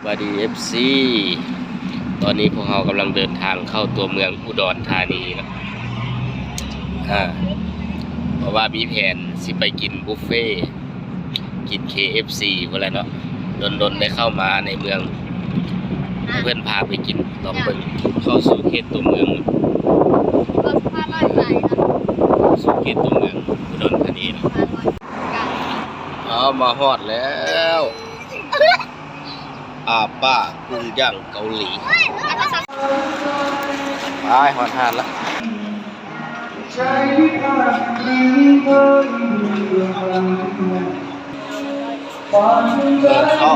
ສະບາຍດີ ເອັຟຊີ ຕອນນີ້ພວກເຮົາກຳລັງເດີນທາງເຂົ້າຕົວເມືອງອຸດອນທານີເນາະ ອາ ເພາະວ່າມີແຜນຊິໄປກິນບຸບເຟ ກິນ ເຄເອັຟຊີ ພຸ້ນແຫຼະເນາະ ດົນໆ ໄດ້ເຂົ້າມາໃນເມືອງ ໃຫ້ເພິ່ນພາໄປກິນ ລອງເບິ່ງ ເຂົ້າສູ່ເຂດຕົວເມືອງ ສູ່ເຂດຕົວເມືອງອຸດອນທານີເນາະ ເອົາ ມາຮອດແລ້ວ ອາປ້າ ກຸ້ງຍ່າງເກົາຫຼີ ໄປຮອດຮ້ານລະ ເອີ ເອົາ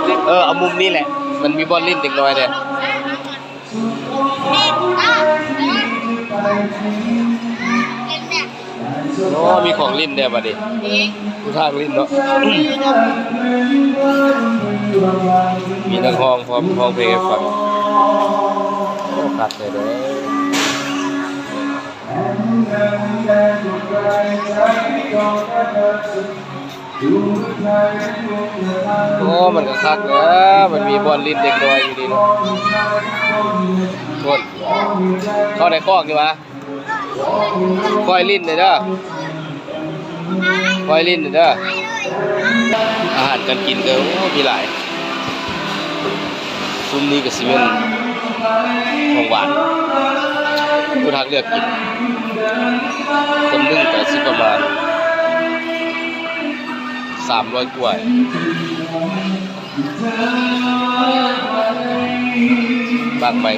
ເອີ ເອົາມຸມນີ້ແຫຼະ ມັນມີບ່ອນຫຼິ້ນເດັກນ້ອຍເດ້. ໂອ້ ມີຂອງຫຼິ້ນແດ່ບັດນີ້ ມີທາງຫຼິ້ນເນາະ ມີນັກຮ້ອງພ້ອມ ຮ້ອງເພງໃຫ້ຟັງ ໂອ້ ຄັກແທ້ເດີ້. ໂອ້ ມັນກໍຄັກເດີ້ ມັນມີບ່ອນຫຼິ້ນເດັກນ້ອຍຢູ່ນີ້ເນາະ ໂອ້ຍ ເຂົ້າໃນຄອກນີ້ຫວາ ຄ່ອຍຫຼິ້ນແດ່ເດີ້ ຄ່ອຍຫຼິ້ນແດ່ເດີ້ ອາຫານການກິນກໍ ໂອ້ ມີຫຼາຍ ຊຸມນີ້ກໍຊິແມ່ນຂອງຫວານ ຜູ້ທາງເລືອກກິນ ຄົນໜຶ່ງກໍຊິປະມານສາມຮ້ອຍກວ່າ ບາກໄມ້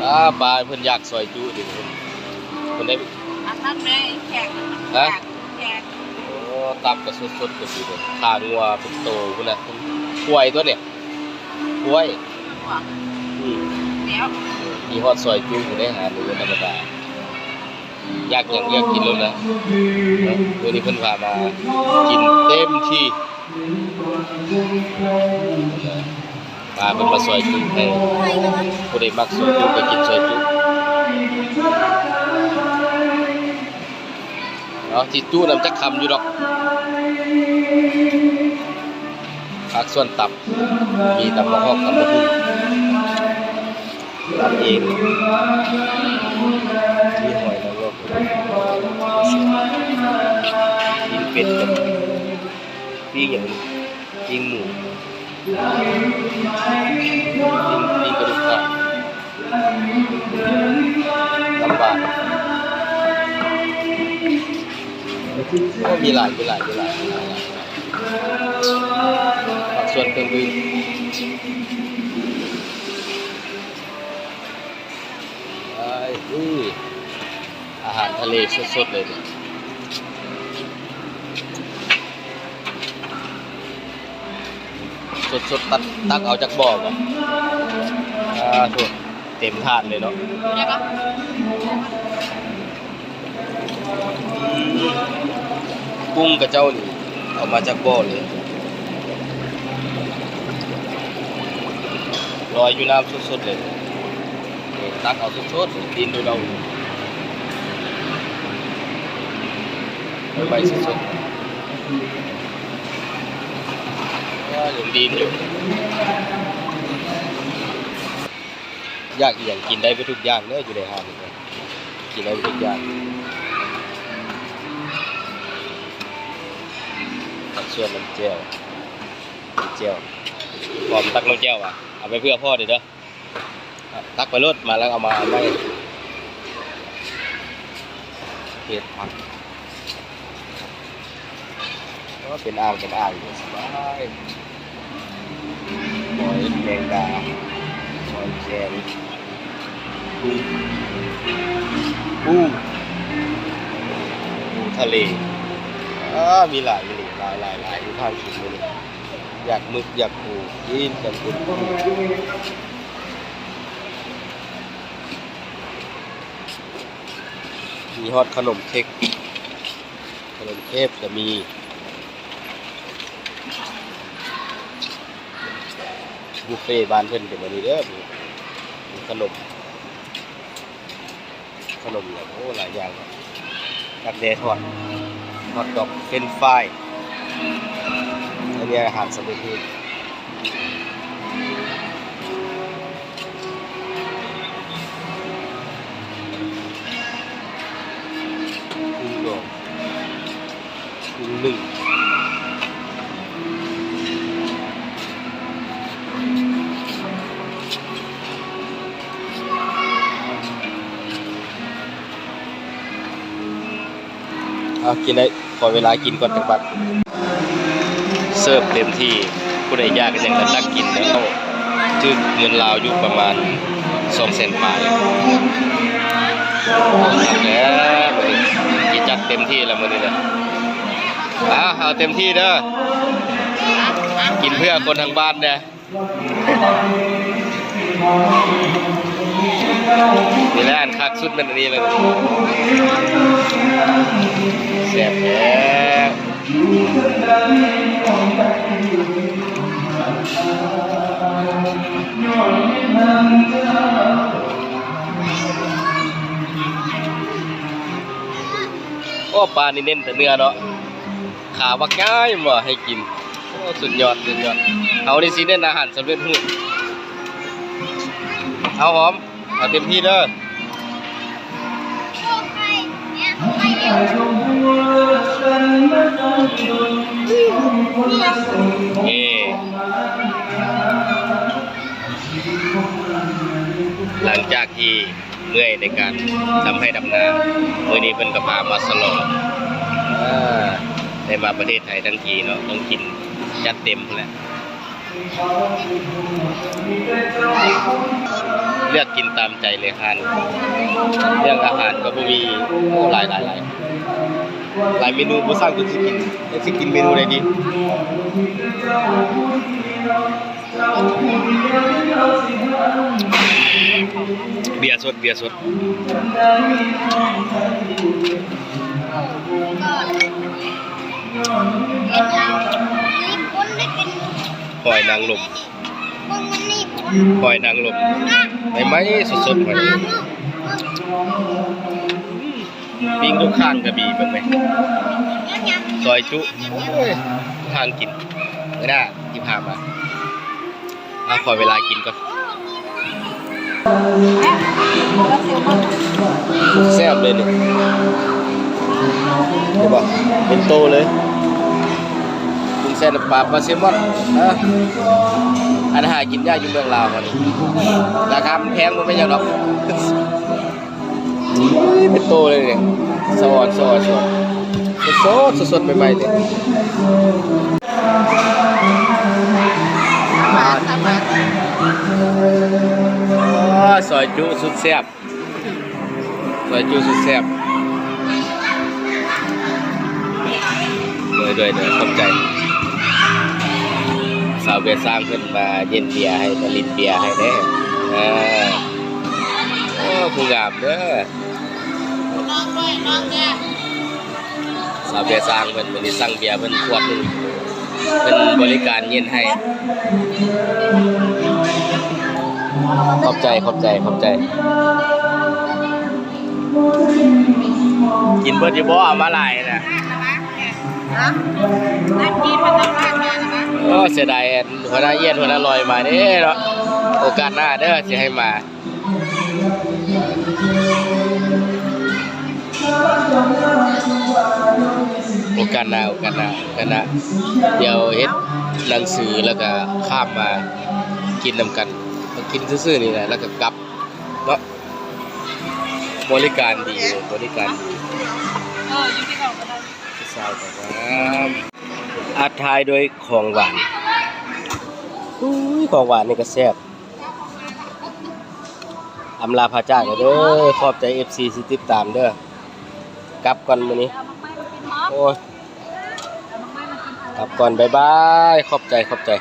ອາ ປ້າເພິ່ນຢາກຊອຍຈຸນີ້ ເພິ່ນ ເພິ່ນໄດ້ ອາ ຕັບແມ່ແຂກ ຮະ ແຂກ ໂອ້ ຕັບກໍສົດໆ ກໍຊິເດ້ ຂາງົວເປັນໂຕພຸ້ນນະ ຄວາຍຕົວນີ້ ຄວາຍ ອືມ ແລ້ວ ມີຮອດຊອຍຈຸຢູ່ໃນຮ້ານນີ້ ບໍ່ທຳມະດາ ຢາກຫຍັງເລືອກກິນໂລດນະ ມື້ນີ້ເພິ່ນພາມາກິນເຕັມທີ່ ພາເພິ່ນມາຊອຍຈຸໃຫ້ ຜູ້ໃດມັກຊອຍຈຸກໍກິນຊອຍຈຸ ເອົາ ຊິຈຸນຳຈັກຄຳຢູ່ດອກ ພາກສ່ວນຕັບ ມີຕຳບັກຫອກ ຕຳບັກຫຸ່ງ ຕັດເອງ ມີຫອຍນາງລົມ ປີ້ງເປັດ ປີ້ງຫຍັງ ປີ້ງໝູ ປີ້ງ ປີ້ງກະດູກຂາ ນ້ຳຫວານ ໂອ້ ມີຫຼາຍ ມີຫຼາຍ ມີຫຼາຍ ມີຫຼາຍ ພາກສ່ວນເຄື່ອງດື່ມ ອາຫານທະເລສົດໆ ເລີຍນີ້ ສົດໆ ຕັກ ຕັກເອົາຈາກບໍ່ບໍ? ອາ ໂທ້ ເຕັມຖາດເລີຍເນາະ. ອືມ ກຸ້ງຂະເຈົ້ານີ້ເອົາມາຈາກບໍ່ເລີຍ ລອຍຢູ່ນ້ຳສົດໆ ເລີຍ ນີ້ ຕັກເອົາສົດໆ ດິ້ນໂດດໆ ໃໝ່ໆ ສົດໆ ອາ ຍັງດິ້ນຢູ່. ຢາກອີ່ຫຍັງກິນໄດ້ເບິດທຸກຢ່າງເດີ ຢູ່ໃນຮ້ານນີ້ ກິນໄດ້ເບິດທຸກຢ່າງ ຕັກສ່ວນນ້ຳແຈ່ວ ນ້ຳແຈ່ວ ພ້ອມຕັກນ້ຳແຈ່ວຫວາ ເອົາໄປເພື່ອພໍ່ເດີ ເດີ ຕັກໄປໂລດ ມາແລ້ວເອົາມາໃໝ່ ເຮັດຜັກ. ໂອ້ ເປັນອ່າງເປັນອ່າງຢູ່ ສະບາຍ ຫອຍແມງດາ ຫອຍແຄງ ປູ ປູ ປູທະເລ ອາ ມີຫຼາຍອີ່ຫຼີ ຫຼາຍໆ ຢູ່ທາງກິນມື້ນີ້ ຢາກໝຶກຢາກປູ ກິນກັນ ກິນ ມີຮອດຂະໜົມເຄັກ ຂະໜົມເຄັກກໍມີ ບຸບເຟບ້ານເພິ່ນເປັນແບບນີ້ເດີ ມີຂະໜົມ ຂະໜົມແບບ ໂອ້ ຫຼາຍຢ່າງເນາະ. ດັກແດ້ທອດ ຮອດດອກ ເຟຣນຟາຍ ອັນນີ້ອາຫານສຳເລັດຮູບ ກຸ້ງດອງ ກຸ້ງໜຶ້ງ. ເອົາ ກິນໄດ້ ຂໍເວລາກິນກ່ອນຈັກບາດ. ເສີບເຕັມທີ່ ຜູ້ໃດຢາກຫຍັງກໍຕັກກິນເດີ. ຖືກເງິນລາວຢູ່ປະມານສອງແສນປາຍ. ຄັກແລ້ວ ມື້ນີ້ຊິຈັດເຕັມທີ່ແລ້ວມື້ນີ້ນະ. ອ່າ ເອົາເຕັມທີ່ເດີ ກິນເພື່ອຄົນທາງບ້ານແດ່. ນີ້ແຫຼະ ອັນຄັກສຸດແມ່ນອັນນີ້ແຫຼະ ແຊບແທ້. ໂອ້ ປານີ້ເນັ້ນແຕ່ເນື້ອເນາະ. ຂາບັກໃຫຍ່ບໍ່ໃຫ້ກິນ. ໂອ້ ສຸດຍອດ ສຸດຍອດ. ເຮົານີ້ຊິເນັ້ນອາຫານສຳເລັດຮູບ. ເອົາຫອມ ເອົາເຕັມທີ່ເດີ. ນີ້ ຫຼັງຈາກທີ່ ເມື່ອຍໃນການດຳໄຮ່ດຳນາ. ມື້ນີ້ເພິ່ນກໍພາມາສະຫຼອງ ເອີ ໄດ້ມາປະເທດໄທທັງທີເນາະ ຕ້ອງກິນຈັດເຕັມພຸ້ນແຫຼະ. ເລືອກກິນຕາມໃຈເລີຍຮ້ານ. ເລື່ອງອາຫານກໍບໍ່ມີ ໂອ້ ຫຼາຍໆ ຫຼາຍເມນູ ບໍ່ຊ່າງຈົນຊິກິນ ຈັກຊິກິນເມນູໃດດີ. ເບຍສົດ ເບຍສົດ. ຫອຍນາງລົມ ຫອຍນາງລົມ ໃໝ່ໆ ສົດໆ ຫອຍ. ປີ້ງລູກຄ້າງກະມີ ເບິ່ງແມະ ຊອຍຈຸ ໂອ້ຍ ທາງກິນ ມື້ໜ້າຊິພາມາ. ເອົາ ຂໍເວລາກິນກ່ອນ. ແຊບເລີຍນີ້ ເຫັນບໍ່ ເປັນໂຕເລີຍ. ກຸ້ງແຊ່ນ້ຳປາ ປາແຊລມອນ ເອີ ອັນຫາກິນຍາກຢູ່ເມືອງລາວເຮົານີ້ ລາຄາມັນແພງ ບໍ່ແມ່ນຫຍັງດອກ. ອຸ້ຍ ເປັນໂຕເລີຍນີ້ ສະອອນ ສະອອນ ສະອອນ ສົດໆ ສົດໆ ໃໝ່ໆ ເລີຍ. ອໍ ຊອຍຈຸສຸດແຊບ ຊອຍຈຸສຸດແຊບ. ໂດຍ ໂດຍ ໂດຍ ຂອບໃຈ. ສາວເບຍຊ້າງເພິ່ນມາເຢັນເບຍໃຫ້ ມາຫຼິ້ນເບຍໃຫ້ເດ້. ເອີ ໂອ້ ຜູ້ງາມເດີ. ສາວເບຍຊ້າງເພິ່ນ ມື້ນີ້ສັ່ງເບຍເພິ່ນຂວດໜຶ່ງ ເພິ່ນບໍລິການເຢັນໃຫ້. ຂອບໃຈ ຂອບໃຈ ຂອບໃຈ. ກິນເບິດຢູ່ບໍ່? ເອົາມາຫຼາຍນະ. ໂອ້ ເສຍດາຍ ຫົວໜ້າອຽນ ຫົວໜ້າລອຍມາເດ້ເນາະ. ໂອກາດໜ້າເດີ ຊິໃຫ້ມາ. ໂອກາດໜ້າ ໂອກາດໜ້າ ໂອກາດໜ້າ ດຽວເຮັດໜັງສື ແລ້ວກະຂ້າມມາກິນນຳກັນ. ມາກິນຊື່ໆ ນີ້ແຫຼະ ແລ້ວກະກັບເນາະ. ບໍລິການດີ ບໍລິການດີ. ສາວກໍງາມ. ອັດທ້າຍດ້ວຍຂອງຫວານ. ອຸ້ຍ ຂອງຫວານນີ້ກໍແຊບ. ອຳລາພາຈາກແລ້ວເດີ. ຂອບໃຈເອັຟຊີທີ່ຕິດຕາມເດີ. ກັບກ່ອນມື້ນີ້. ໂອ້ຍ ກັບກ່ອນ. ບາຍບາຍ. ຂອບໃຈ ຂອບໃຈ.